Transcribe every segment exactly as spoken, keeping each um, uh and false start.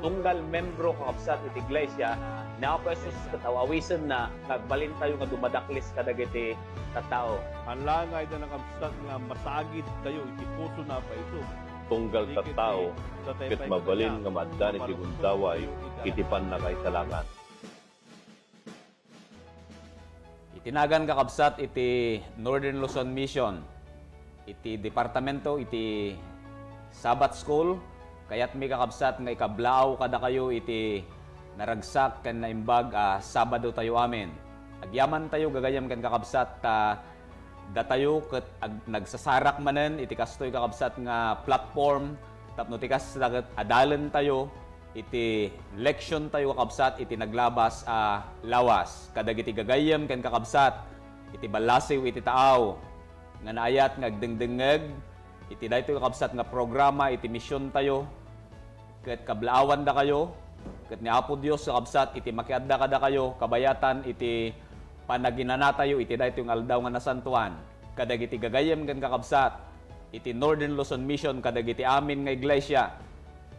Tunggal membro, kakabsat, iti iglesia ni Apo Jesus ket aw-awisenna nga agbalintayo nga dumadaklis kadagiti tattao. Ala nga ida, kakabsat, nga masaagidtayo iti pusona a paiso. Tunggal tattao ket mabalin nga maaddan iti gundaway iti pannakaisalakan. Iti nagan, kakabsat, iti Northern Luzon Mission, iti departamento iti Sabbath School, kayatmi, kakabsat, nga ikablaaw kadakayo iti naragsak ken naimbag a Sabado tayo amin. Agyamantayo gagayyem ken kakabsat ta datayo ket ag-, nagsasarak manen iti kastoy, kakabsat, nga platform tapno ti kasta ket adalentayo iti leksiontayo, kakabsat, iti naglabas a lawas. Kadagiti gagayyem ken kakabsat, iti ballasiw iti taaw nga naayat nga agdengdengngeg iti daytoy, kakabsat, nga programa iti misiontayo, ket kablaawandakayo ket ni Apo Dios, kakabsat, iti makiadda kadakayo kabayatan iti panaginanatayo iti daytoy nga aldaw nga nasantoan. Kadagiti gagayyem ken kakabsat iti Northern Luzon Mission, kadagiti amin nga iglesia,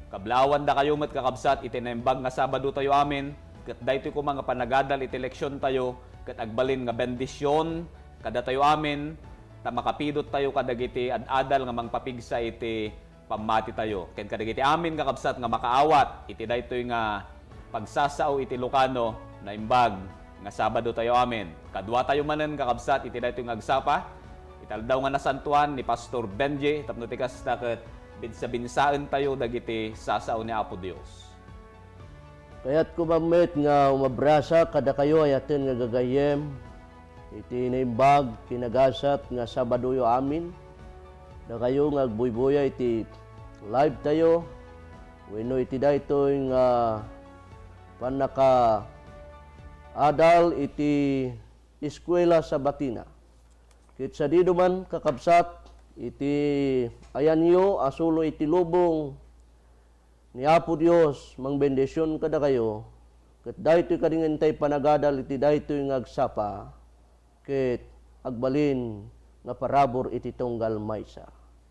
kablaawandakayo met, kakabsat, iti naimbag nga Sabadotayo amin, ket daytoy koma nga panagadal iti leksiontayo ket agbalin nga bendision kadatayo amin, ta makapidottayo kadagiti ad-adal nga mangpapigsa iti pammatitayo ken kadagiti amin, kakabsat, nga makaawat iti daytoy nga pagsasao iti Ilocano naimbag nga Sabadotayo amin. Kaduatayo manen, kakabsat, iti daytoy nga agsapa iti aldaw nga nasantoan ni Pastor Benji tapno ti kasta ket binsabinsaentayo dagiti sasao ni Apo Dios. Kayatko man met nga umabrasa kadakayo, ayaten nga gagayyem, iti naimbag, kinagasat nga Sabadoyo amin. Dakayo nga agbuybuya iti live tayo wenno iti daytoy nga pannakaadal iti Eskuela Sabatina. Ket sadido man, kakabsat, iti ayanyo a sulo iti lubong ni Apo Dios mangbendision kadakayo, ket daytoy kadi nga intay panagadal iti daytoy nga agsapa, ket agbalin nga parabur iti tunggal maysa.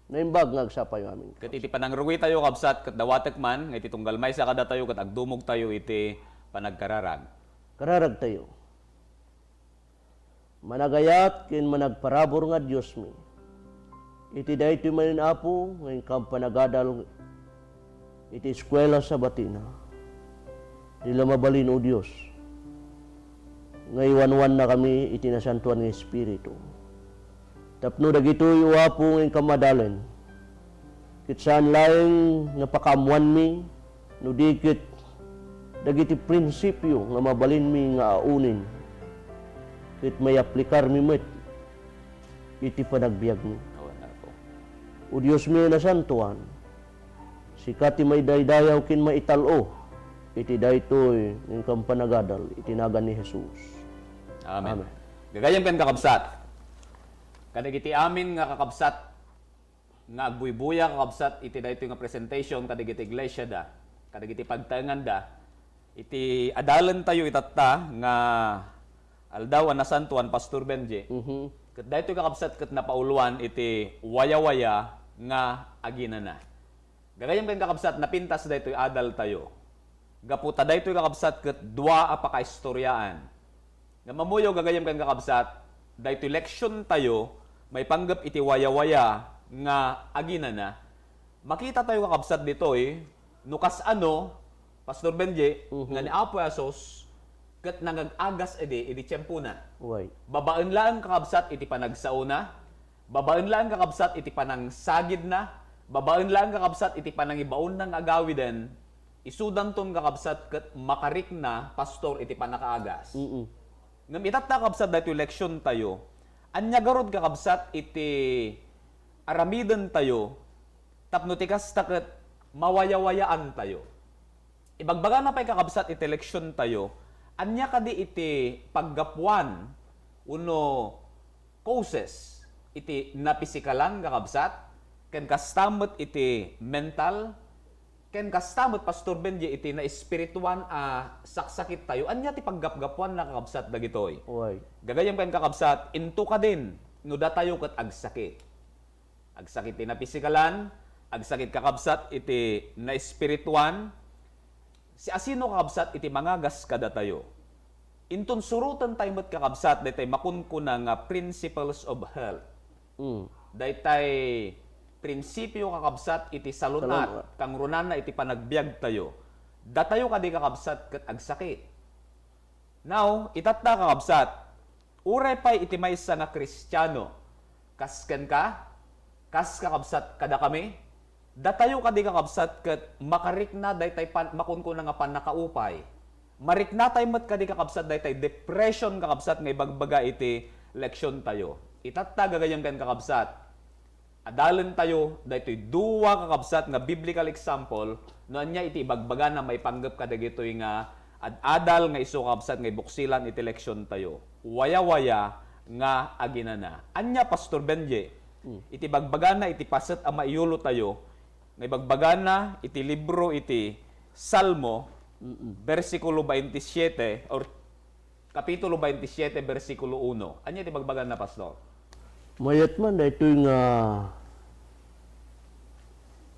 Naimbag nga agsapayo amin. Ket iti panangrugi tayo, kabsat, ket dawatek man nga iti tunggal maysa kadatayo ket agdumog tayo iti panagkararag. Kararag tayo. Managayat ken managparabur nga Diosmi, iti daytoy manen, Apo, nga inkam panagadal iti Eskuela Sabatina, dila mabalin, O Dios, nga iwanwannakami iti Nasantoan nga Espiritu. Tapno dagitoy, O Apo, nga inkam adalen, ket saan laeng nga pakaammoanmi, no di ket dagiti prinsipio nga mabalinmi nga aunin, ket maiaplikarmi met iti panagbiagmi. Awan, Apo. O Diosmi a nasantoan, sika ti maidaydayaw ken maital-o iti daytoy nga inkam panagadal iti nagan ni Jesus. Amen. Amen. Gagayyem ken, kakabsat, kadagiti amin nga kakabsat nga agbuybuya, kakabsat, iti daytoy nga presentation kadagiti iglesiada, kadagiti pagtaenganda, iti adalentayo itatta nga aldaw a nasantoan, Pastor Benji. Mhm. Ket daytoy, kakabsat, ket napauloan iti wayawaya nga aginana. Gagayyem ken, kakabsat, napintas daytoy adaltayo. Gapu ta daytoy, kakabsat, ket dua a pakaistoriaan. Ngem ammoyo, gagayyem ken, kakabsat, daytoy leksiontayo maipanggep iti wayawaya nga aginana. Makitatayo, kakabsat, ditoy no kasano, Pastor Benji, Mhm. nga ni Apo Jesus ket nangag-agas idi, idi tiempona. Uy. Babaen laeng, kakabsat, iti panagsaona, babaen laeng, kakabsat, iti panangsagidna, babaen laeng, kakabsat, iti panangibaonna nga agawiden, isudanton, kakabsat, ket makarikna, Pastor, iti pannakaagas. Mm-mm. Ngem itatta, kabsat, daytoy leksiontayo, ania garud, kakabsat, iti aramidentayo tapno ti kasta ket mawayawayaantayo? Ibagbagana pay, kakabsat, iti leksiontayo, ania kadi iti paggapuan wenno causes iti napisikalan, kakabsat, ken kasta met iti mental, ken kasta met, Pastor Benji, iti naespirituan a saksakittayo? Ania ti paggapgapuanna, kakabsat, dagitoy? Uy. Gagayyem ken, kakabsat, intokaden no datayo ket agsakit. Agsakit ti napisikalan, agsakit, kakabsat, iti naespirituan, Siasino, kakabsat, iti mangagas kadatayo? Inton suroten tayo met, kakabsat, daytay makunkuna nga principles of health. Mm. Daytay prinsipyo, kakabsat, iti salun-at, Salun-at. kangrunana iti panagbiag tayo. Datayo kadi, kakabsat, ket agsakit. Now, itatta, kakabsat, uray pay iti maysa nga Kristiano, kas kenka, kas kakabsat kadakami, datayo kadi, kakabsat, ket makarikna daytay pan-, makunkuna nga pannakaupay. Mariknatay met kadi, kakabsat, daytay depression, kakabsat, nga ibagbaga iti leksion tayo. Itatta gagayyem ken, kakabsat, adalentayo daytoy dua, kakabsat, nga biblical example no ania iti ibagbagana maipanggep kadagitoy nga ad-adal nga isu, kakabsat, nga ibuksilan iti leksion tayo. Wayawaya nga aginana. Ania, Pastor Benji? Hmm. Iti bagbagana iti paset a maiyulo tayo, nga ibagbagana iti libro iti Salmo, Mm-mm. bersikulo twenty-seven or Kapitulo twenty-seven, bersikulo uno. Ania ti bagbagana, Pastor? Mayat man daytoy nga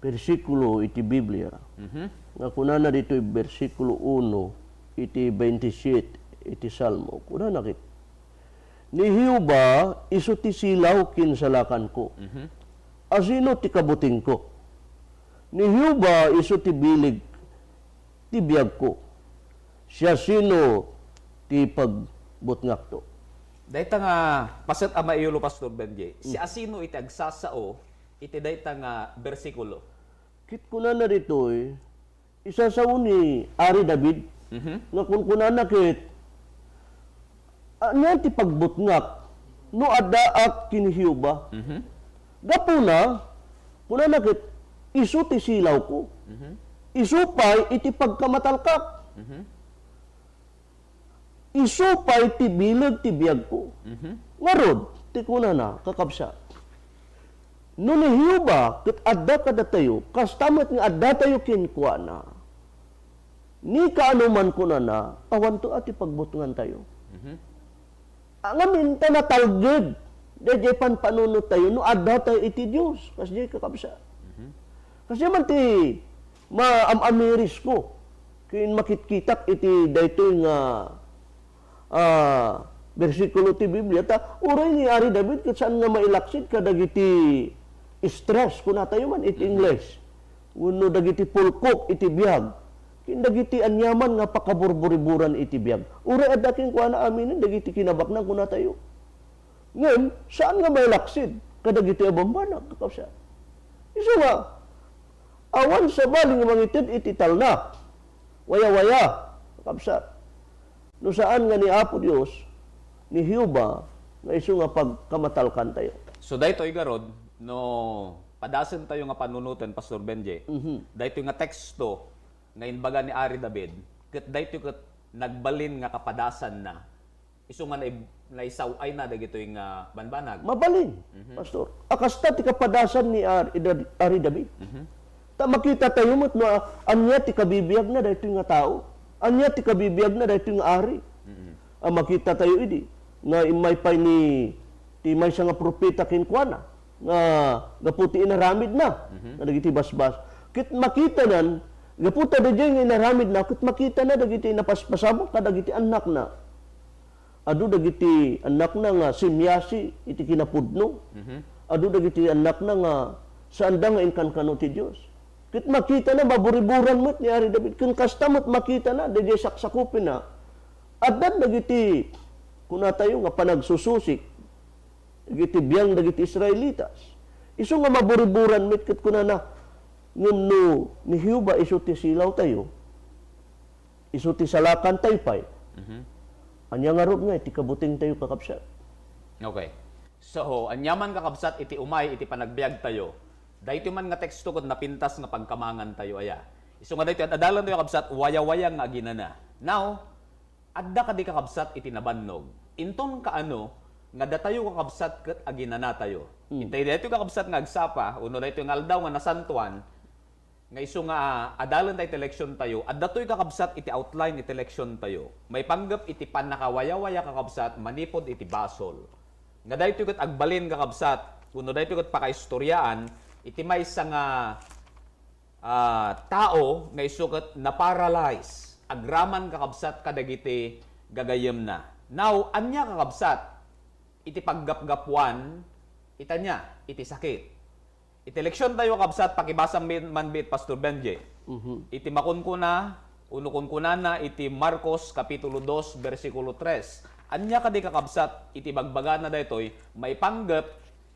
bersikulo iti Biblia. Mhm. Nga kunana ditoy bersikulo uno iti twenty-seven iti Salmo. Kunana ket, "Ni Jehovah isu ti silaw ken salakanko. Mhm. Asino ti kabutingko? Ni Jehovah isu ti bileg ti biagko. Siasino ti pagbutngakto?" Dayta nga paset a maiyulo, Pastor Benji, Mm. siasino iti agsasao iti dayta nga bersikulo? Ket kunana ditoy, isasao ni Ari David, Mhm. nga kunkunana ket, "Ania ti pagbutngak no addaak ken Jehovah?" Mhm. Gapuna, kunana ket, "Isu ti silawko. Mhm. Isu pay iti pagkamatalkak. Mhm. Isu pay ti bileg ti biagko." Mhm. Ngarud, ti kunana, kakabsat, no ni Jehovah ket adda kadatayo, kasta met nga addatayo kenkuana, ni kaano man kunana, awanto a ti pagbutngantayo. Mhm. Ngamin ta natalged daydiay panpanunot tayo no adda tayo iti Dios, kasdiay kakabsat. Mhm. Kasdiay man ti maam-amirisko ken makitkitak iti daytoy nga, ah, bersikulo ti Biblia. Ta uray ni Ari David ket saan nga mailaksid kadagiti stress, kunatayo man iti Mhm. Ingles. Wenno dagiti pulkok iti biag, ken dagiti aniaman nga pakaburburiburan iti biag. Uray adda kenkuana aminen dagiti kinabaknang kunatayo. Ngem, saan nga mailaksid kadagiti a bambanag, kakabsat. Isu nga, awan sabali nga mangited iti talna. Wayawaya, kakabsat. No saan nga ni Apo Dios, ni Jehovah, nga isu nga pagkamatalkantayo. So, daytoy garud, no padasentayo nga panunoten, Pastor Benji, Mhm. daytoy nga teksto nga inbaga ni Ari David, ket daytoy ket nagbalin nga kapadasanna, isu nga nai-, naisaw-ayna dagitoy nga banbanag. Mabalin, Mhm. Pastor. A kasta ti kapadasan ni Ar-, Ari David. Mhm. Ta makitatayo met no, a-, ania ti kabibiagna daytoy nga tao. Ania ti kabibiagna daytoy nga ari. Mhm. A makitatayo idi nga immay pay ni ti maysa nga propeta kenkuana nga gapu ti inaramidna Mhm. kadagiti basbas. Ket makitanan, gapu ta daydiay nga inaramidna, ket makitana dagiti napaspasamak kadagiti annakna. Adu dagiti annakna nga simmiasi iti kinapudno. Mhm. Adu dagiti annakna nga saanda nga inkankano ti Dios. Ket makitana, maburiburan met ni Ari David. Ken kasta met makitana, daydiay saksakupenna, addan dagiti, kunatayo nga panagsususik, dagiti biang dagiti Israelitas. Isu nga maburiburan met ket kunana, "Ngem no ni Jehovah isu ti silawtayo, isu ti salakantayo pay, Mhm. ania ngarud nga iti kabutingtayo, kakabsat?" Okay. So, aniaman, kakabsat, iti umay iti panagbiagtayo, daytoy man nga teksto ket napintas nga pagkamangantayo, aya. Isu nga daytoy ad-adalantayo, kakabsat, wayawaya nga aginana. Now, adda kadi, kakabsat, iti nabannog. Inton kaano nga datayo, kakabsat, ket aginanatayo. Mm. Intay daytoy, kakabsat, nga agsapa, wenno daytoy nga aldaw nga nasantoan, nga isu nga, ah, adalentayo iti leksiontayo, adda toy, kakabsat, iti outline iti leksiontayo. Maipanggep iti pannakawayawaya, kakabsat, manipud iti basol. Nga daytoy ket agbalin, kakabsat, wenno daytoy ket pakaistoriaan iti maysa nga, ah, tao nga isu ket na-paralyze agraman, kakabsat, kadagiti gagayyemna. Now, ania, kakabsat, iti paggapgapuan itania iti sakit? Iti leksion tayo, kabsat, pakibasa mi man biit, Pastor Benji. Mhm. Iti makunkuna, uno kunkunana iti Marcos Kapitulo dos, bersikulo tres. Ania kadi, kakabsat, iti bagbagana daytoy maipanggep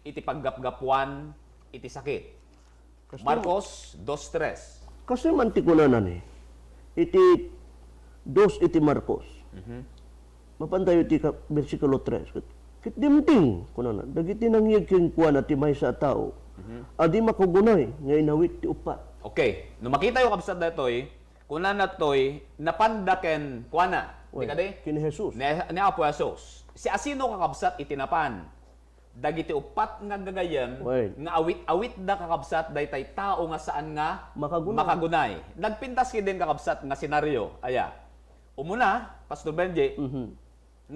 iti paggapgapuan iti sakit? Kastoy, Marcos dos tres. Kastoy man ti kunana ni, iti dos iti Marcos. Mhm. Mapan tayo iti ka-, bersikulo tres. Ket, ket dimteng, kunana, dagiti nangyeg kenkuana ti maysa a tao, Mhm. a di makagunay nga inawit ti uppat. Okay. No makitayo, kabsat, daytoy, kunana toy, napanda kenkuana. Di Wen, kadi? Ken Jesus. Ni, ni Apo Jesus. Siasino, kakabsat, iti napan? Dagiti uppat nga gagayyem Wen. nga awit-awitda, kakabsat, daytay tao nga saan nga Makagunay. makagunay. Nagpintas kidin, kakabsat, nga senaryo. Aya. Umuna, Pastor Benji, Mhm.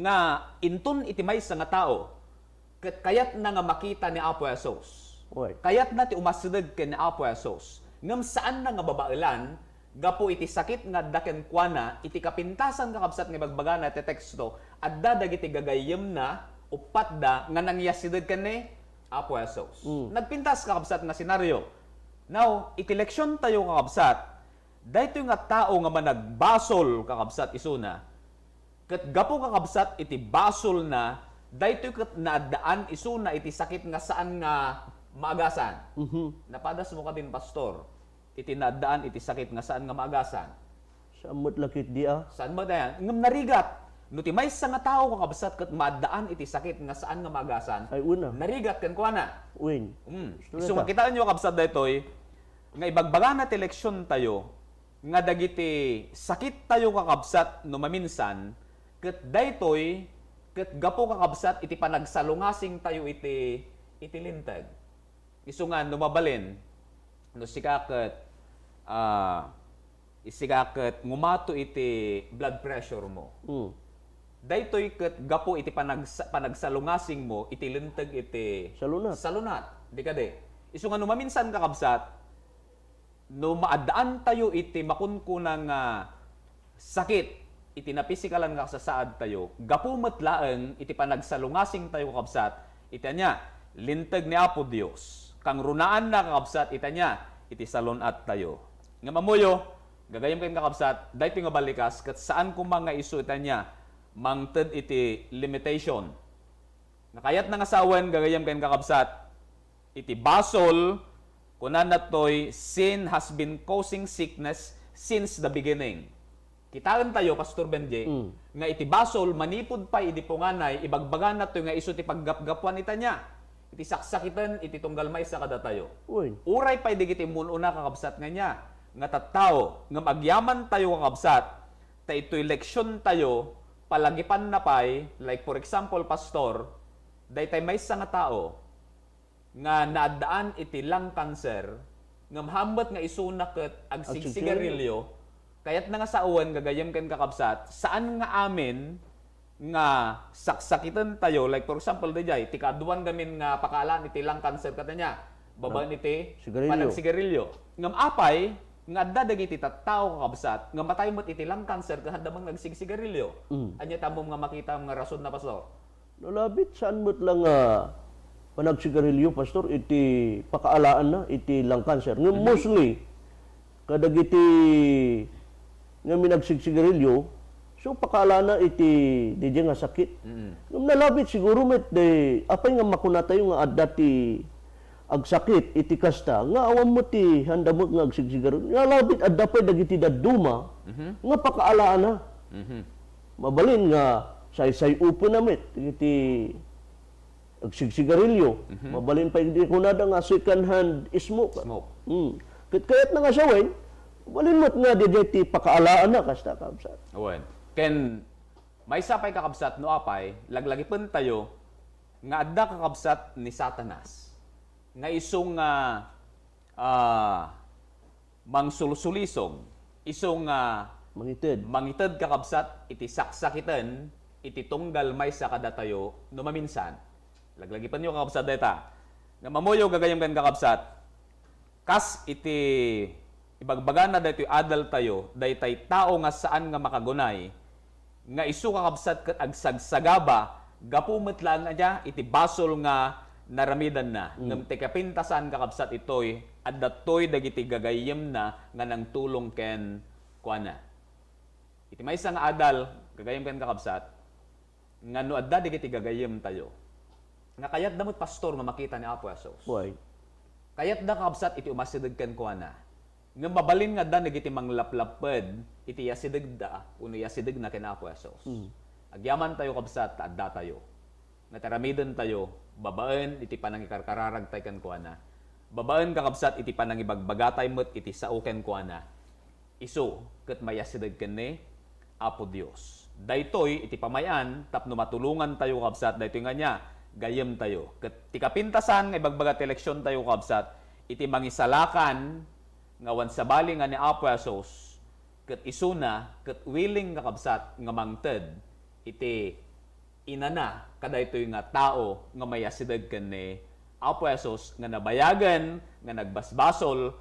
nga inton iti maysa nga tao, ket kayatna nga makita ni Apo Jesus. Wen. Kayatna ti umasideg ken ni Apo Jesus. Ngem saanna nga babaelan gapu iti sakit nga adda kenkuana, iti kapintasan, kakabsat, nga ibagbagana ti teksto, adda dagiti gagayyemna, uppat da, nga nangyasideg ken ni Apo Jesus. Mm. Nagpintas, kakabsat, nga senaryo. Now, iti leksion tayo, kakabsat, daytoy nga tao nga managbasol, kakabsat, isuna, ket gapu, kakabsat, iti basolna, daytoy ket naaddaan isuna iti sakit nga saan nga maagasan. Mhm. Napadasmo kadin, Pastor, iti naaddaan iti sakit nga saan nga maagasan? Saan met la ketdi a? Saan met a? Ngem narigat. No ti maysa nga tao, kakabsat, ket maaddaan iti sakit nga saan nga maagasan, Ay, una. narigat kenkuana. Wen. Mm. Gusto Isu nga ta. kitaenyo, kabsat, daytoy, nga ibagbagana ti leksion tayo, nga dagiti sakit tayo, kakabsat, no maminsan, ket daytoy, ket gapu, kakabsat, iti panagsalungasing tayo iti, iti linteg. Isu nga, no mabalin, no sika ket, ah, sika ket ngumato iti blood pressure mo. Mm. Daytoy ket gapu iti panagsa-, panagsalungasing mo iti linteg iti Salunat. salunat. Di kadi? Isu nga, no maminsan, kakabsat, no maaddaan tayo iti makunkuna nga sakit iti napisikalan nga kasasaad tayo, gapu met laeng iti panagsalungasing tayo, kakabsat, iti ania? Linteg ni Apo Dios. Kangrunaanna, kakabsat, iti ania? Iti salun-at tayo. Ngem ammoyo, gagayyem ken kakabsat, daytoy nga balikas, ket saan koma nga isu iti ania? Mangted iti limitation. Nga kayatna nga sawen, gagayyem ken kakabsat, iti basol, kunana toy, "Sin has been causing sickness since the beginning." Kitaen tayo, Pastor Benji, Mm. nga iti basol, manipud pay idi punganay, ibagbagana toy nga isu ti paggapgapuan ita nia. Iti saksakiten, iti tunggal maysa kadatayo. Uy. Uray pay digiti immun-una, kakabsat, nga nia, nga tattao, ngem agyaman tayo, kakabsat, ta itoy leksion tayo, palagipanna pay, like for example, Pastor, daytay maysa nga tao nga naaddaan iti lung cancer, ngem hammet nga isuna ket agsigsigarilyo, kayatna nga sawen, gagayyem ken kakabsat, saan nga amin nga saksakiten tayo, like for example, dayjay, ti kaaduan gamin nga pakaalaan iti lung cancer ket ania, babaen iti Sigarilyo. panagsigarilyo. Ngem apay nga adda dagiti tattao, kakabsat, nga matay met iti lung cancer ket adda met nga agsigsigarilyo? Mm. Ania ti ammom nga makita nga rason na, Pastor? Nalabit, saan met la nga panagsigarilyo, Pastor, iti pakaalaanna iti lung cancer. Ngem Mhm. mostly, kadagiti nga minagsigsigarilyo, so pakaalaanna iti dayjay nga sakit. Mm. Ngem nalabit siguro met, di, apay nga makunatayo nga adda ti agsakit iti kasta, nga awan met ti sanda met nga agsigsigarilyo. Nalabit, adda pay dagiti dadduma Mhm. nga pakaalaanna. Mhm. Mabalin nga saysay-upenna met iti agsigsigarilyo. Mhm. Mabalin pay di kunada nga second hand smoke. Smoke. Hmm. Ket kayatna nga sawen, mabalin met nga dayjay ti pakaalaanna kasta, kabsat. Wen. Ken maysa pay, kakabsat, no apay, laglagipentayo nga adda, kakabsat, ni Satanas nga isu nga ah, mangsulsulisog, isu nga Mangited. mangited, kakabsat, iti saksakiten iti tunggal maysa kadatayo no maminsan. Laglagipenyo, kakabsat, dayta. Ngem ammoyo, gagayyem ken kakabsat, kas iti Ibagbagana daytoy adaltayo, daytay tao nga saan nga makagunay, nga isu, kakabsat, ket agsagsagaba, gapu met laeng aya iti basol nga naramidanna. Mm. Ngem ti kapintasan, kakabsat, itoy, adda toy dagiti gagayyemna nga nangtulong ken kuana. Iti maysa nga adal, gagayyem ken kakabsat, nga no adda dagiti gagayyemtayo, nga kayatda met, pastor, nga makita ni Apo Jesus. Why? Kayatda, kakabsat, iti umasideg kenkuana. Ngem mabalin nga adda dagiti manglaplapped iti yasidegda wenno yasidegna ken Apo Jesus. Mm. Agyamantayo, kabsat, ta addatayo. Nga ti aramidentayo, babaen iti panangikarkararagtay kenkuana. Babaen, kakabsat, iti panangibagbagatayo met iti sao kenkuana. Isu ket mayasideg ken ni Apo Dios. Daytoy iti pamay-an tapno matulongantayo, kabsat, daytoy nga ania, gayyemtayo. Ket ti kapintasan nga ibagbaga ti leksiontayo, kabsat, iti mangisalakan nga awan sabali nga ni Apo Jesus, ket isuna ket willing nga, kabsat, nga mangted iti inana kadaytoy nga tao nga mayasideg ken ni Apo Jesus nga nabayagen nga nagbasbasol,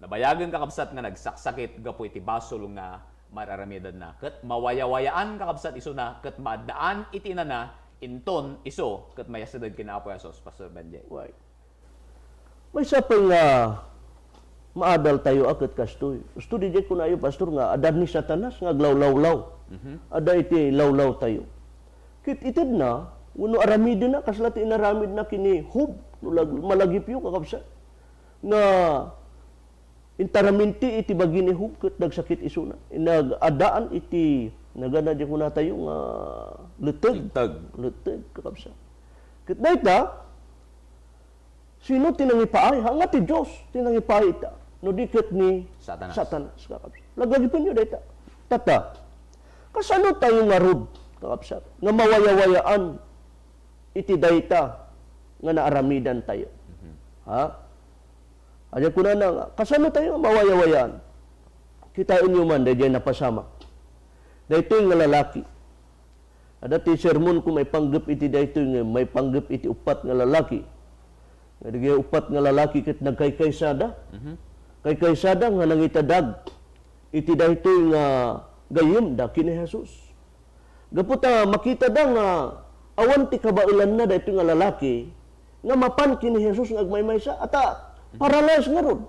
nabayagen, kakabsat, nga nagsaksakit gapu iti basol nga mar-aramidenna. Ket mawayawayaan, kakabsat, isuna ket maaddaan iti inana, inton isu ket mayasideg ken ni Apo Jesus, Pastor Benjay. Why? Maysa pay nga maadaltayo a ket kastoy. Kastoy diay kunayo, Pastor, nga adda ni Satanas nga aglawlawlaw. Mhm. Adda iti lawlawtayo. Ket itedna, wenno aramidenna, kasla ti inaramidna ken ni Job, no lag-, malagipyo, kakabsat, nga intaraminti iti bagi ni Job ket nagsakit isuna. Nag-addaan iti, nagana diay kunatayo nga letteg. Letteg. Letteg, kakabsat. Ket dayta, sino ti nangipaay? Haan nga ti Dios ti nangipaay ita. No di ket ni Satanas. Satanas, kakabsat. Laglagipenyo dayta. Tatta, kasano tayo ngarud, kakabsat, nga mawayawayaan iti dayta nga naaramidantayo? Mhm. Ha? Ania kunana nga, kasano tayo nga mawayawayaan? Kitaenyo man, daydiay napasamak. Daytoy nga lalaki, adda ti sermonko maipanggep iti daytoy nga maipanggep iti uppat nga lalaki. Nga dagiti uppat nga lalaki ket nagkaykaysada. Mhm. Kaykaysada nga nangitadag iti daytoy nga gayyemda ken ni Jesus. Gapu ta makitada nga awan ti kabaelanna daytoy nga lalaki nga mapan ken ni Jesus nga agmaymaysa. Ata, mhm, paralyzed ngarud.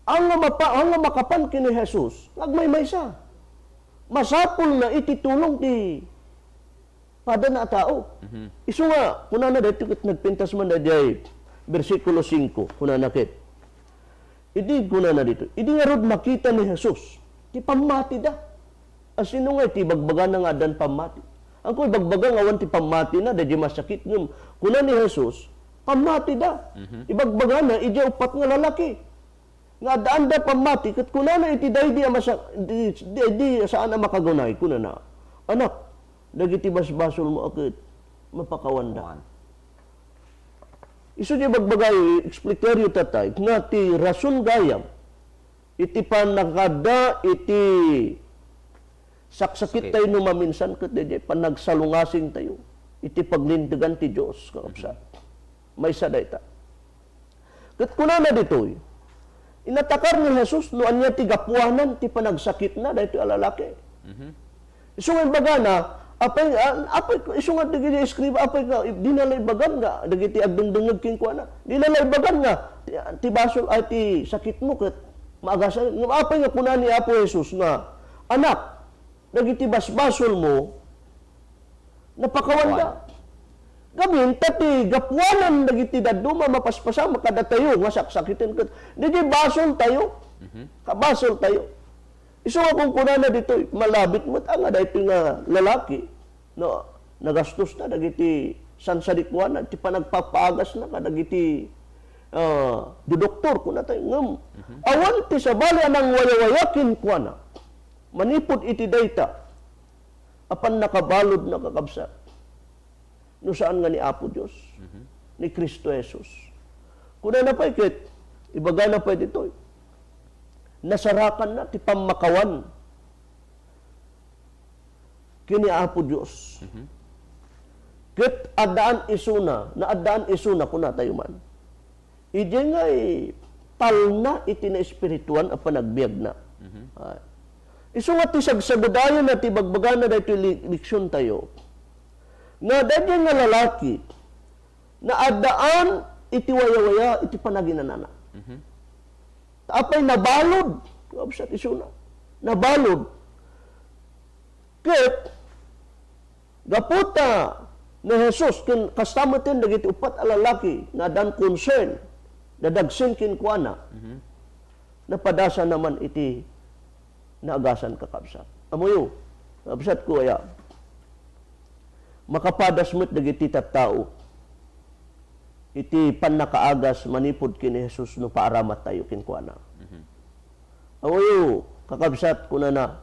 Haan nga mapa-, haan nga makapan ken ni Jesus nga agmaymaysa. Masapulna iti tulong ti padana a tao. Mhm. Isu nga, kunana daytoy ket nagpintas man daydiay bersikulo singko, kunana ket, idi kunana ditoy, idi ngarud makita ni Jesus ti pammatida. A, sino nga iti ibagbagana nga addan pammati? Haanko ibagbaga nga awan ti pammatina daydiay masakit, ngem kuna ni Jesus, pammatida. Mhm. Ibagbagana idiay uppat nga lalaki nga addaanda pammati, ket kunana iti daydi a masa-, di, di, di saan a makagunay, kunana, "Anak, dagiti basbasolmo a ket mapakawanda." Kuan. Isu diay ibagbaga, i-explikaryo, tatay, nga ti rason gayam iti pannakaadda iti saksakit tayo no maminsan ket daydiay panagsalungasing tayo iti paglintegan ti Dios, kakabsat. Mhm. Maysa dayta. Ket kunana ditoy, inatakar ni Jesus no ania ti gapuanan ti panagsakitna daytoy a lalaki. Mhm. Isu nga imbagana, apay, a-, apay, isu nga dagiti eskriba, apay nga, dina la ibagan nga, dagiti agdengdengngeg kenkuana, dina la ibagan nga, ti, ti basol, ay, ti sakitmo ket maagasan. Ngem apay nga kuna ni Apo Jesus nga, "Anak, dagiti basbasolmo, napakawanda." Gamin, ta ti gapuanan dagiti dadduma a mapaspasamak kadatayo nga saksakiten ket dagiti basoltayo. Mhm. Kabasoltayo. Isu nga kunkunana ditoy, malabit met a nga daytoy nga lalaki, no, nagastos na dagiti sansadikuana, ti panagpapaagas na kadagiti, ah, dodoktor, kuna tayo. Ngem, mhm, awan ti sabali a nangwayawaya kenkuana manipud iti dayta a pannakabalud na, kakabsat, no saan nga ni Apo Dios, mhm, ni Cristo Jesus. Kunana pay ket, ibagana pay ditoy, nasarakanna ti pammakawan ken ni Apo Dios. Mhm. Ket addaan isuna, naaddaan isuna, kuna tayo man. Idiay ngay talna iti naespirituan a panagbiagna. Mhm. Ah. Isu nga ti sagsagadayan na ti bagbagana daytoy li-, leksion tayo, nga daytoy nga lalaki, naaddaan iti wayawaya iti panaginanana. Mhm. Ta apay nabalud, kabsat isuna. Nabalud. Ket, gapu ta ni Jesus, ken kasta met dagiti uppat a lalaki nga addaan concern, dadagsen kenkuana, Mhm. napadasana man iti naagasan, kakabsat. Ammoyo, kabsat ko aya, makapadas met dagiti tattao iti pannakaagas manipud ken ni Jesus no paaramattayo kenkuana. Mhm. Ammoyo, kakabsat, kunana,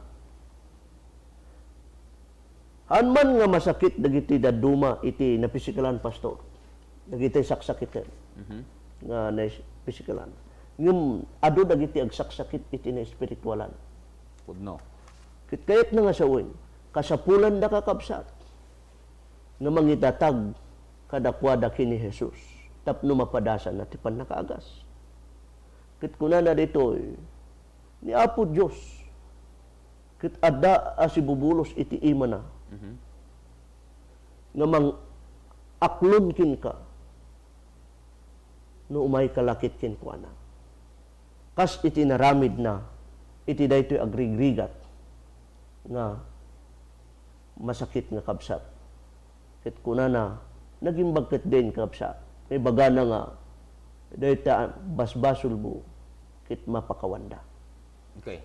"Haan man nga masakit dagiti dadduma iti napisikalan, Pastor, dagiti saksakiten Mhm. nga napisikalan. Ngem adu dagiti agsaksakit iti naespiritualan." Pudno. Ket kayatna nga sawen, kasapulanda, kakabsat, nga mangidatag kadakuada ken ni Jesus tapno mapadasanna ti pannakaagas. Ket kunana ditoy, ni Apo Dios, ket adda a sibubulos iti imana Mhm. nga mang-aklon kenka no umayka la ket kenkuana. Kas iti naramidna iti daytoy agrigrigat nga masakit nga kabsat. Ket kunana, "Nagimbag ketdin, kabsat. Ibagana nga dayta basbasolmo ket mapakawanda." Okay.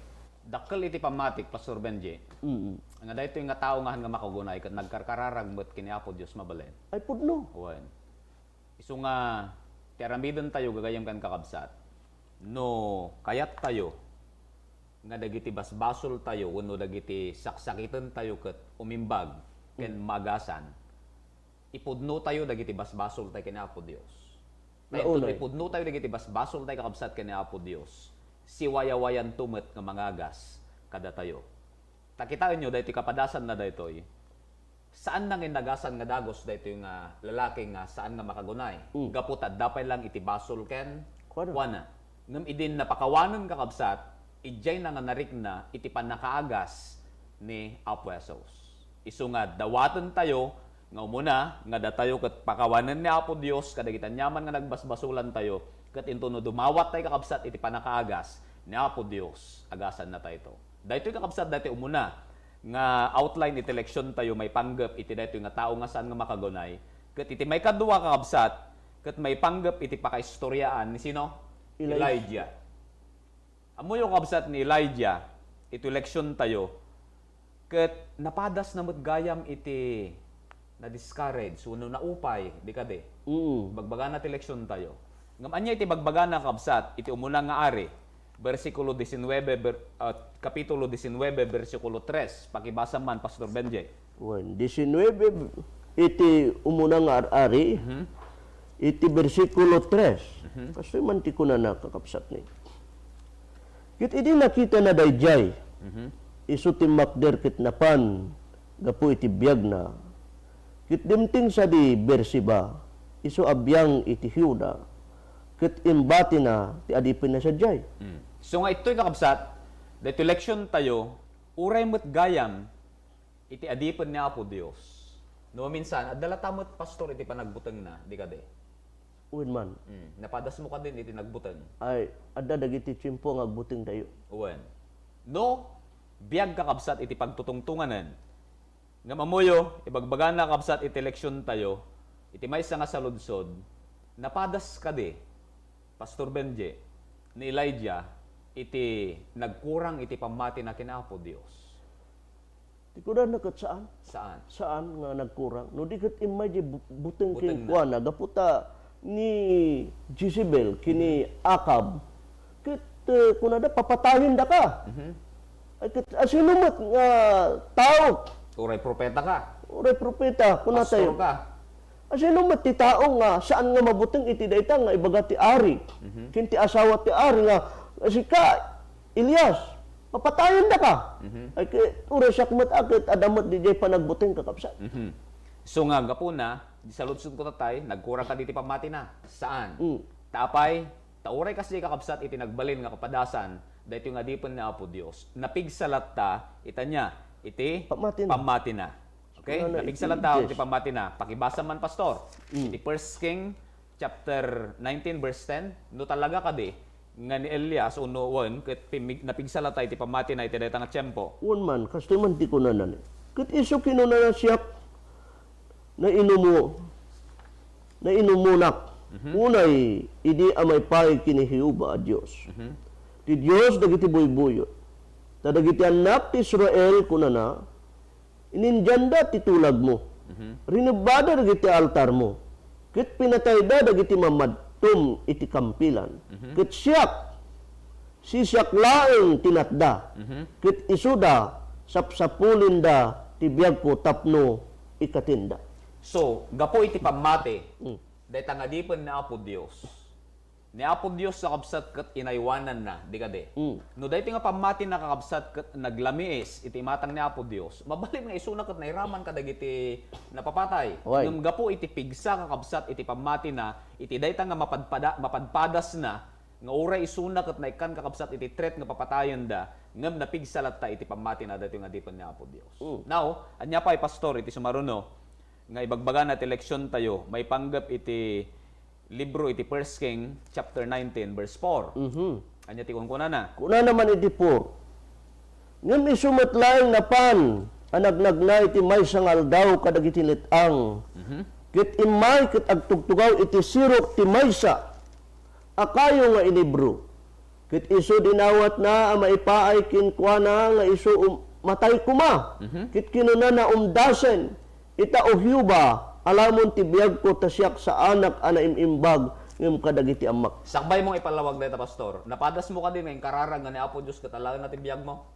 Dakkel iti pammatik, Pastor Benji, Mm. nga daytoy nga tao nga haan nga makagunay ket nagkarkararag met ken ni Apo Dios mabalin. Ay, pudno. Wen. Isu nga ti aramidentayo gagayyem ken kakabsat, no kayattayo nga dagiti basbasoltayo wenno dagiti saksakitentayo ket umimbag ken Mm. maagasan, ipudnotayo dagiti basbasoltayo ken ni Apo Dios. Ta inton Naunay. ipudnotayo dagiti basbasoltayo, kakabsat, ken ni Apo Dios, siwayawayanto met nga mangagas kadatayo. Ta kitaenyo daytoy kapadasanna daytoy, saan nga innagasan nga dagus daytoy nga lalaki nga saan nga makagunay. Mm. Gapu ta adda pay lang iti basol ken Kuana. kuana. Ngem idin napakawanen, kakabsat, idiayna nga narikna iti pannakaagas ni Apo Jesus. Isu nga dawatentayo nga umuna nga datayo ket pakawanen ni Apo Dios kadagiti aniaman nga nagbasbasolantayo, ket intono dumawattayo, kakabsat, iti pannakaagas ni Apo Dios, agasannatayto. Daytoy, kakabsat, daytoy umuna nga outline iti leksiontayo maipanggep iti daytoy nga tao nga saan nga makagunay. Ket iti maikadua, kakabsat, ket maipanggep iti pakaistoriaan ni sino? Elijah. Elijah. Ammoyo, kabsat, ni Elijah, iti leksiontayo, ket napadasna met gayam iti na-discourage wenno naupay, di kadi? Mm. Bagbagana ti leksiontayo. Ngem ania iti bagbagana, kabsat, iti umuna nga Ari, bersikulo disinwebe, ber-, ah, kapitulo disinwebe, bersikulo tres. Pakibasa man, Pastor Benjay. Wen, disinwebe iti umuna nga ar-ari, Mhm. iti bersikulo tres. Mhm. Kastoy man ti kunana, kakabsatmi. Ket idi nakitana daydiay, Mhm. isu timmakder ket napan gapu iti biagna. Ket dimteng sadi Beersheba, isu a biang iti Juda, ket imbatina ti adipenna sadiay. Mm. So nga itoy, kakabsat, daytoy leksiontayo, uray met gayam iti adipen ni Apo Dios. No, minsan, adda latta met, pastor, iti panagbutengna, di kadi? Wen man. Mm, napadasmo kadin iti nagbuteng? Ay, adda dagiti tiempo nga agbutengtayo. Wen. No, biag, kakabsat, iti pagtutungtunganen. Ngem ammoyo, ibagbagana, kabsat, iti leksiontayo, iti maysa nga saludsod, napadas kadi, Pastor Benji, ni Elijah iti nagkurang iti pammatina ken Apo Dios? Ti kunana ket saan. Saan? Saan nga nagkurang. No di ket immay di bu-, buteng Butengna. Kenkuana, gapu ta ni Jezebel ken ni Mhm. Acab, ket, eh, kunada, "Papatayendaka." Mhm. Ay, ket, asino met nga tao? Uray propeta ka. Uray propeta, kunatayo. Pastor ka. Asino met ti tao nga saan nga mabuteng iti dayta nga ibaga ti ari? Mhm. Ken ti asawa ti ari nga, "Sika, Elias, papatayendaka." Mhm. Ay, ket, uray siak met a ket adda met didiay panagbuteng, kakabsat. Mhm. So nga, gapuna, di saludsodko tatay, nagkurang kadi ti pammatina? Saan? Mm. Ta apay, Ta uray kasdi, kakabsat, iti nagbalin nga kapadasan, daytoy nga adipen ni Apo Dios. Napigsa latta, ita niya, iti Pammatina. Pammatina. Okay? Kunana, Napigsa iti latta, iti Dios. Pammatina. Pakibasa man, Pastor. Mm. Iti First King, chapter nineteen, verse ten. No talaga kadi, nga ni Elias, uno, wen, ket pimig-, napigsa latta iti pammatina iti dayta nga tiempo. Wen man, kastoy man ti kunana ni. Ket isu kinunana, siak, nainumo-, nainumonak. Mhm. Unay, idi a maipaay ken ni Jehovah a Dios. Mhm. Ti Dios dagiti buybuyot. Ta dagiti annak ti Israel, kunana, inindianda ti tulagmo. Mhm. Rinebbada dagiti altarmo. Ket pinatayda dagiti mamadtom iti kampilan. Mhm. Ket siak, sisiak laeng ti natda. Mhm. Ket isuda, sapsapulinda ti biagko tapno ikatinda. So, gapu iti pammati, Mm. dayta nga adipen ni Apo Dios. Ni Apo Dios, kakabsat, ket inaywananna, di kadi? Mm. No daytoy nga pammatina, kakabsat, ket naglamiis iti imatang ni Apo Dios, mabalin nga isuna ket nairaman kadagiti napapatay. Way. Ngem gapu iti pigsa, kakabsat, iti pammatina, iti dayta nga mapadpada-, mapadpadasna, nga uray isuna ket naikkan, kakabsat, iti threat nga papatayenda, ngem napigsa latta iti pammatina daytoy nga adipen ni Apo Dios. Mm. Now, ania pay, Pastor, iti sumaruno nga ibagbagana ti leksiontayo maipanggep iti libro iti First King chapter nineteen, verse four. Mhm. Ania ti kunkunana? Kunana man iti four, "Ngem isu met laeng napan a nagnagna iti maysa nga aldaw kadagiti let-ang, Mhm. ket immay ket agtugtugaw iti sirok ti maysa a kayo nga inibro. Ket isu dinawatna a maipaay kenkuana nga isu um-, matay koma. Mhm. Ket kinunana, 'Umdasen, ita, O Jehovah, alamon ti biagko, ta siak saanak a naim-imbag ngem kadagiti ammak.'" Sakbay mo nga ipalawag dayta, Pastor. Napadasmo kadi nga inkararag nga ni Apo Dios ket alaenna ti biagmo?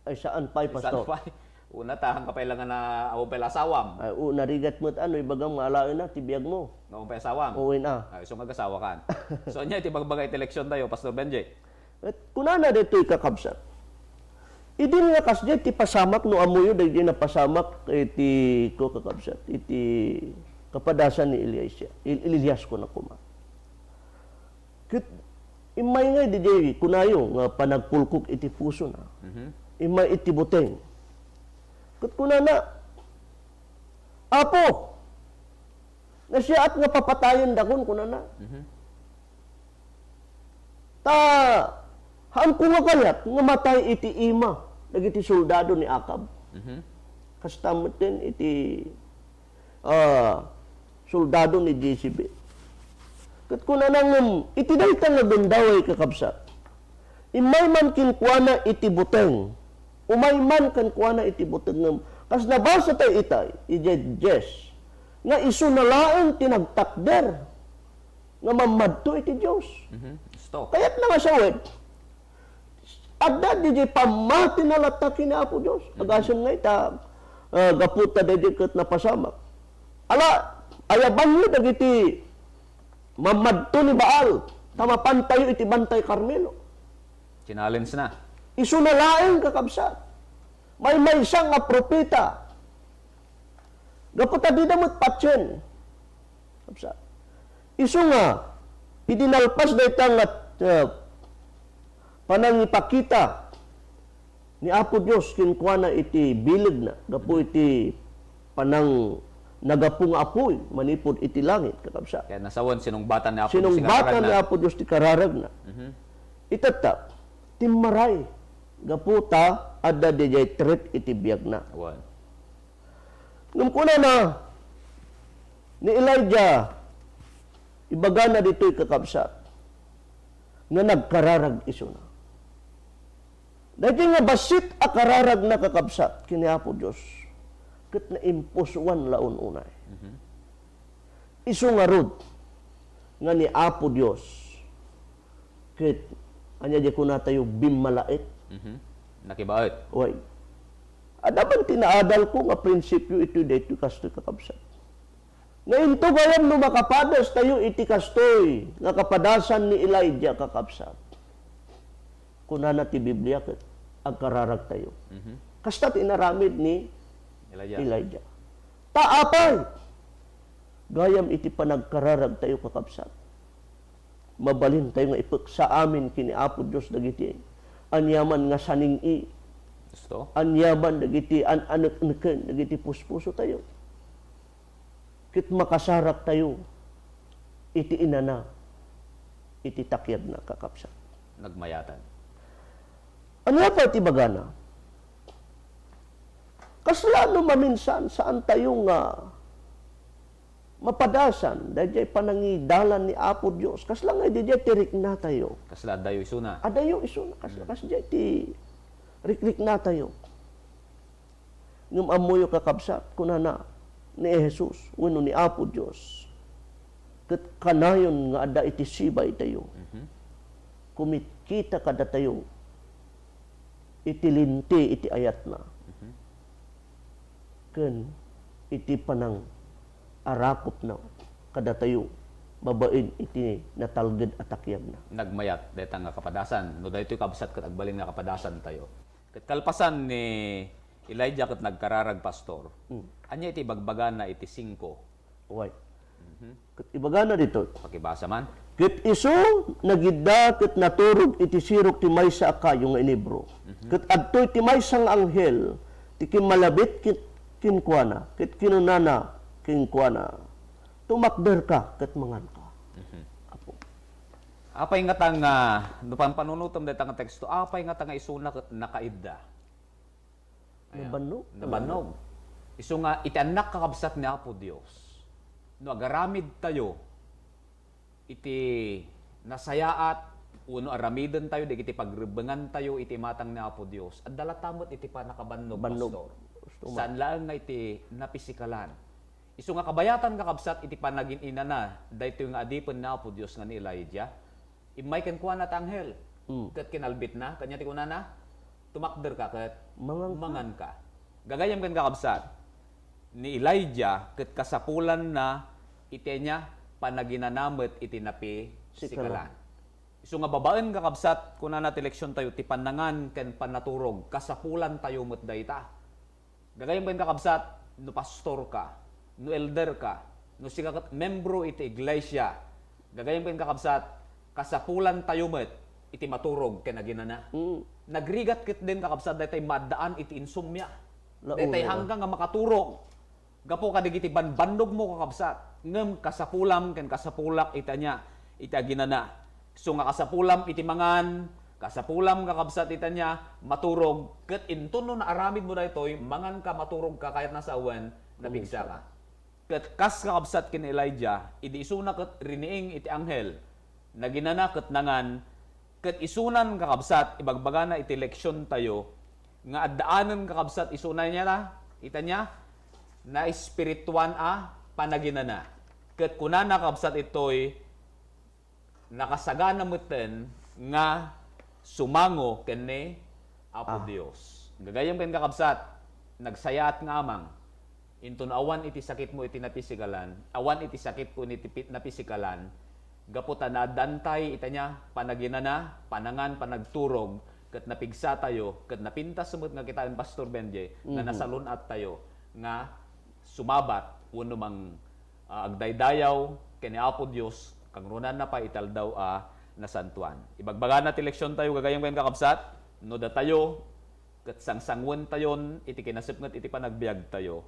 Ay, saan pay, Pastor? Saan pay? Una, ta, haanka pay la nga na, awan pay la asawam. Ay, o, narigat met, ano, ibagam nga alaenna ti biagmo. Nga awan pay asawam? Uy, na. Ay, so, nagasawakan. So, ania iti bagbaga iti leksiontayo, Pastor Benji? Et kunana daytoy, kakabsat. Idin nga kasdiay ti pasamak, no ammoyo daydiay napasamak iti, ko, kakabsat, iti kapadasan ni Elias, Il-, Elias, kuna koma. Ket immay ngay didiay kunayo nga panagpulkok iti pusona. Mhm. Immay iti buteng. Ket kunana, "Apo, nasiaat nga papatayendakon," kunana. Mhm. "Ta, haanko nga kayat nga matay iti ima dagiti soldado ni Acab." Mhm. Kasta metten iti ah, soldado ni Jezebel. Ket kunana ngem, iti dayta nga gundaway, kakabsat, immay man kenkuana iti buteng, umay man kenkuana iti buteng ngem, kas nabasa tayo itay, idiay dies, nga isuna laeng ti nagtakder nga mammadto iti Dios. Mhm. Stop. Kayatna nga sawen, adda didiay pammatina latta ken ni Apo Dios. Mhm. Agasem nga ita, ah, gapu ta daydiay ket napasamak. Ala, ayabanyo dagiti mammadto ni Baal, ta mapantayo iti Bantay Carmelo. Challenge na. Isuna laeng, kakabsat. Maymaysa nga propeta. Gapu ta dida met patien. Kabsa. Isu nga, idi nalpas dayta nga, ah, panangipakita ni Apo Dios kenkuana iti bilegna, gapu iti panang nagapu nga apuy manipud iti langit, kakabsa. Kaya nasawen, sinungbatan ni Apo Dios ti kararagna. Sinungbatan ni Apo Dios ti kararagna. Mhm. Itatta, timmaray, gapu ta adda didiay threat iti biagna. Awan. Ngem kunana ni Elijah, ibagana ditoy, kakabsat, nga nagkararag isuna. Daytoy nga bassit a kararagna, kakabsat, ken ni Apo Dios, ket naimpusoan la ununay. Mhm. Isu ngarud nga ni Apo Dios ket, ania di kunatayo, bimmalaet. Mhm. Nakibaet. Way. Adda man ti naadalko nga prinsipio itoy daytoy kastoy, kakabsat. Nga into gayam no makapadastayo iti kastoy nga kapadasan ni Elijah, kakabsat. Kunana ti Biblia ket agkararagtayo. Mhm. Kasta ti inaramid ni Elijah. Elijah. Ta apay, gayam iti panagkararagtayo, kakabsat, mabalintayo nga ipeksa amin ken ni Apo Dios dagiti aniaman nga saning-i, Gusto? aniaman dagiti an-anekneken dagiti puspusotayo. Ket makasaraktayo iti inana, iti takiagna, kakabsat. Nagmayatan. Ania pay ti bagana? Kasla no maminsan, saantayo nga mapadasan daydiay panangidalan ni Apo Dios. Kasla nga daydiay ti riknatayo. Kasla adayo isuna. Adayo isuna. Kas-, Mm. kasdiay ti rikriknatayo. Ngem ammoyo, kakabsat, kunana ni Jesus wenno ni Apo Dios, ket kanayon nga adda iti sibay tayo, Mhm. kumitkita kadatayo iti linti iti ayatna, Mhm. ken iti panang-arakupna kadatayo babaen iti natalged a takiagna. Nagmayat dayta nga kapadasan. No daytoy, kabsat, ket agbalin nga kapadasan tayo. Ket kalpasan ni Elijah ket nagkararag, Pastor, Mm. ania iti ibagbagana iti singko? Uy. Mhm. Ket ibagana ditoy. Pakibasa man. Ket isu nagidda ket naturog iti sirok ti maysa a kayo nga inibro. Mhm. Ket adtoy ti maysa nga anghel ti kimmalabit ket kenkuana, ket kinunana kenkuana, "Tumakderka ket manganka." Mhm. Apo. Apay ngata nga, no panpanunotem dayta nga teksto, apay ngata nga isuna ket nakaidda? Ayan. Nabannog. Nabannog. Isu nga, iti annak, kakabsat, ni Apo Dios, no agaramid tayo iti nasayaat, wenno aramiden tayo dagiti pagrebbengan tayo iti imatang ni Apo Dios, adda latta met iti pannakabannog, Bannog. Pastor. Gusto mo. Saan laeng nga iti napisikalan. Isu nga kabayatan, kakabsat, iti panagin-inana daytoy nga adipen ni Apo Dios nga ni Elijah, immay kenkuana ti anghel, Mm. ket kinalbitna, kanya ti kunana, "Tumakderka ket Manganka. manganka." Gagayyem ken, kakabsat, ni Elijah ket kasapulanna iti ania, panaginana met iti napisikalan. Sikalan. Isu nga babaen, kakabsat, kunana ti leksion tayo, ti pannangan ken pannaturog, kasapulan tayo met dayta. Gagayyem ken, kakabsat, no pastor ka, no elder ka, no sika ket membro iti iglesia, gagayyem ken, kakabsat, kasapulan tayo met iti maturog ken aginana. Mm. Nagrigat ketdin, kakabsat, daytay maaddaan iti insomnia. Daytay hanggang nga makaturog. Gapu kadagiti banbannogmo, kakabsat, ngem kasapulam ken kasapulak iti ania, iti aginana. Isu nga kasapulam iti mangan, kasapulam, kakabsat, iti ania, maturog, ket inton no naaramidmo daytoy, manganka, maturogka, kayatna sa awan, napigsaka. Ket kas, kakabsat, ken Elijah, idi isuna ket riniing iti anghel, naginana ket nangan, ket isunan, kakabsat, ibagbagana iti leksion tayo, nga addaanen, kakabsat, isuna nia, ita nia, naespirituan a panaginana. Ket kunana, kakabsat, itoy, nakasagana metten nga sumango ken ni Apo Ah. Dios. Gagayyem ken, kakabsat, nagsayaat nga amang. Inton awan iti sakitmo iti napisikalan, awan iti sakitko iti pi-, napisikalan, gapu ta naaddantay ita nia, panaginana, panangan, panagturog, ket napigsa tayo, ket napintas met nga kitaen, Pastor Benji, nga Mhm. nasalun-at tayo, nga sumabat, wenno mang-, ah, agdaydayaw ken ni Apo Dios, kangrunanna pay iti aldaw a nasantoan. Ibagbagana ti leksion tayo, gagayyem ken, kakabsat, no datayo, ket sangsanguentayon iti kinasipnget iti panagbiagtayo,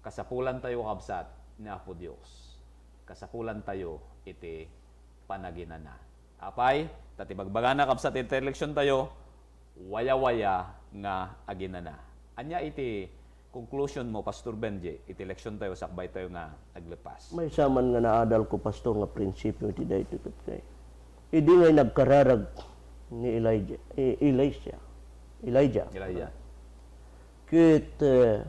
kasapulantayo, kakabsat, ni Apo Dios. Kasapulantayo iti panaginana. Apay, ta ti bagbagana, kabsat, iti leksion tayo, wayawaya nga aginana. Ania iti conclusion mo, Pastor Benji, iti leksion tayo sakbay tayo nga aglepas? Maysa man nga naadalko, Pastor, nga prinsipio iti daytoy ket kay, idi ngay nagkararag ni Elijah, eh, Elisha, Elijah. Elijah. Ket, eh,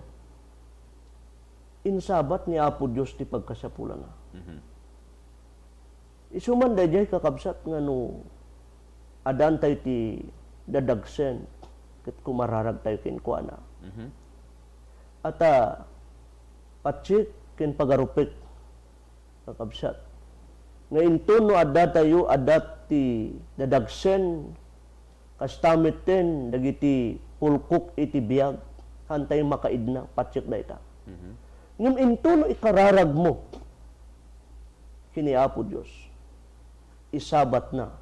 insabat ni Apo Dios ti pagkasapulana. Mhm. Isu man daydiay, kakabsat, nga no addaantayo ti dadagsen ket kumararagtayo kenkuana. Mhm. Ata, patsik ken pagarupek, kakabsat, nga inton no addatayo, adda ti dadagsen, kasta metten dagiti pulkok iti biag, haantayo makaidna, patsik dayta. Mhm. Ngem inton no ikararagmo ken ni Apo Dios, isabatna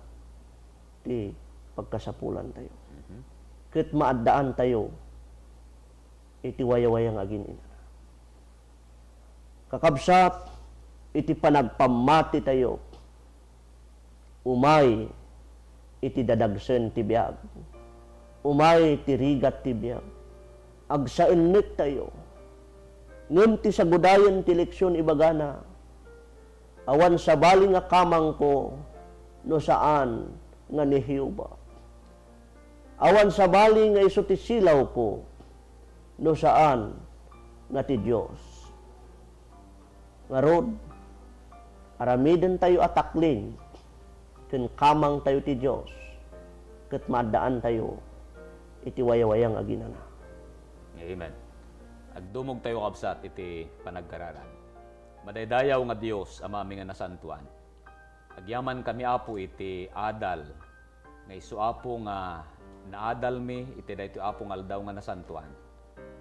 ti pagkasapulantayo. Mhm. Ket maaddaantayo iti wayawaya nga agin-inana. Kakabsat, iti panagpammatitayo, umay iti dadagsen ti biag, umay ti rigat ti biag, agsaennektayo. Ngem ti sagudayen ti leksion ibagana, awan sabali nga kamangko no saan nga ni Jehovah. Awan sabali nga isu ti silawko no saan nga ti Dios. Ngarud, aramidentayo a takling ken kamangtayo ti Dios, ket maaddaantayo iti wayawaya nga aginana. Amen. Agdumogtayo, kabsat, iti panagkararag. Madaydayaw nga Dios, Amami nga nasantoan, agyamankami, Apo, iti adal nga isu, Apo, nga naadalmi iti daytoy, Apo, nga aldaw nga nasantoan.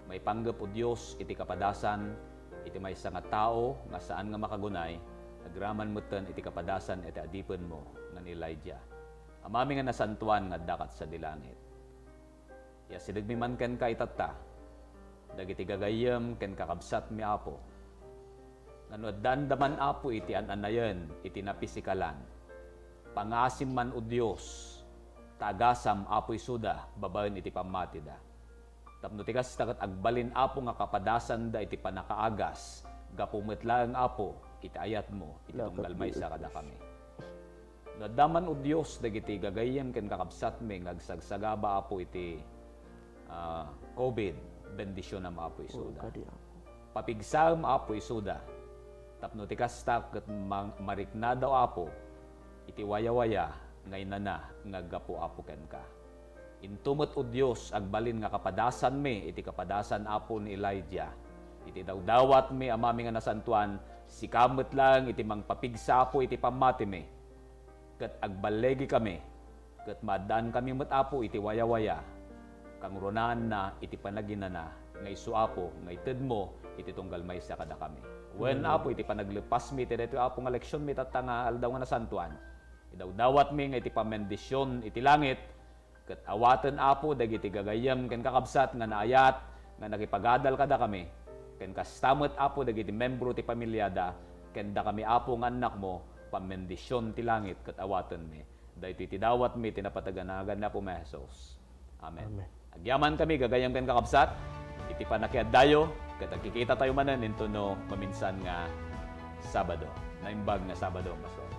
Maipanggep, O Dios, iti kapadasan iti maysa nga tao nga saan nga makagunay, agraman metten iti kapadasan iti adipenmo nga ni Elijah. Amami nga nasantoan nga addaka sadi langit, iasidegmi man kenka itatta dagiti gagayyem ken kakabsatmi, Apo, nga no addaanda man, Apo, iti an-anayen iti napisikalan, pangasim man, O Dios, ta agasam, Apo, isuda babaen iti pammatida. Tapno ti kasta ket agbalin, Apo, nga kapadasanda iti pannakaagas gapu met laeng, Apo, iti ayatmo iti tunggal maysa kadakami. No adda man, O Dios, dagiti gagayyem ken kakabsatmi nga agsagsagaba, Apo, iti, ah, covid, bendisionam, Apo, isuda. Papigsaem, Apo, isuda. Tapno ti kasta ket ma-, mariknada, Apo, iti wayawaya nga inana nga aggapu, Apo, kenka. Into met, O Dios, agbalin nga kapadasanmi iti kapadasan, Apo, ni Elijah. Iti dawdawatmi, Amami nga nasantoan, sika met laeng iti mangpapigsa, Apo, iti pammatimi. Ket agballigikami, ket maaddaankami met, Apo, iti wayawaya, kangrunaan iti panaginana nga isu, Apo, nga itedmo iti tunggal maysa kadakami. Wen, Amen. Apo, iti panagleppasmi iti daytoy, Apo, nga leksionmi tatta nga aldaw nga nasantoan, idawdawatmi nga iti pamendision iti langit, ket awaten, Apo, dagiti gagayyem ken kakabsat nga naayat nga nakipagadal kadakami, ken kasta met, Apo, dagiti membro ti pamiliada, ken dakami, Apo, nga annakmo, pamendision ti langit ket awatenmi. Daytoy ti dawatmi ti napateg a nagan ni Apomi a Jesus. Amen. Amen. Agyamankami, gagayyem ken kakabsat, iti pannakiaddayo, ket agkikitatayo manen intono maminsan nga Sabado. Naimbag nga Sabado, Pastor.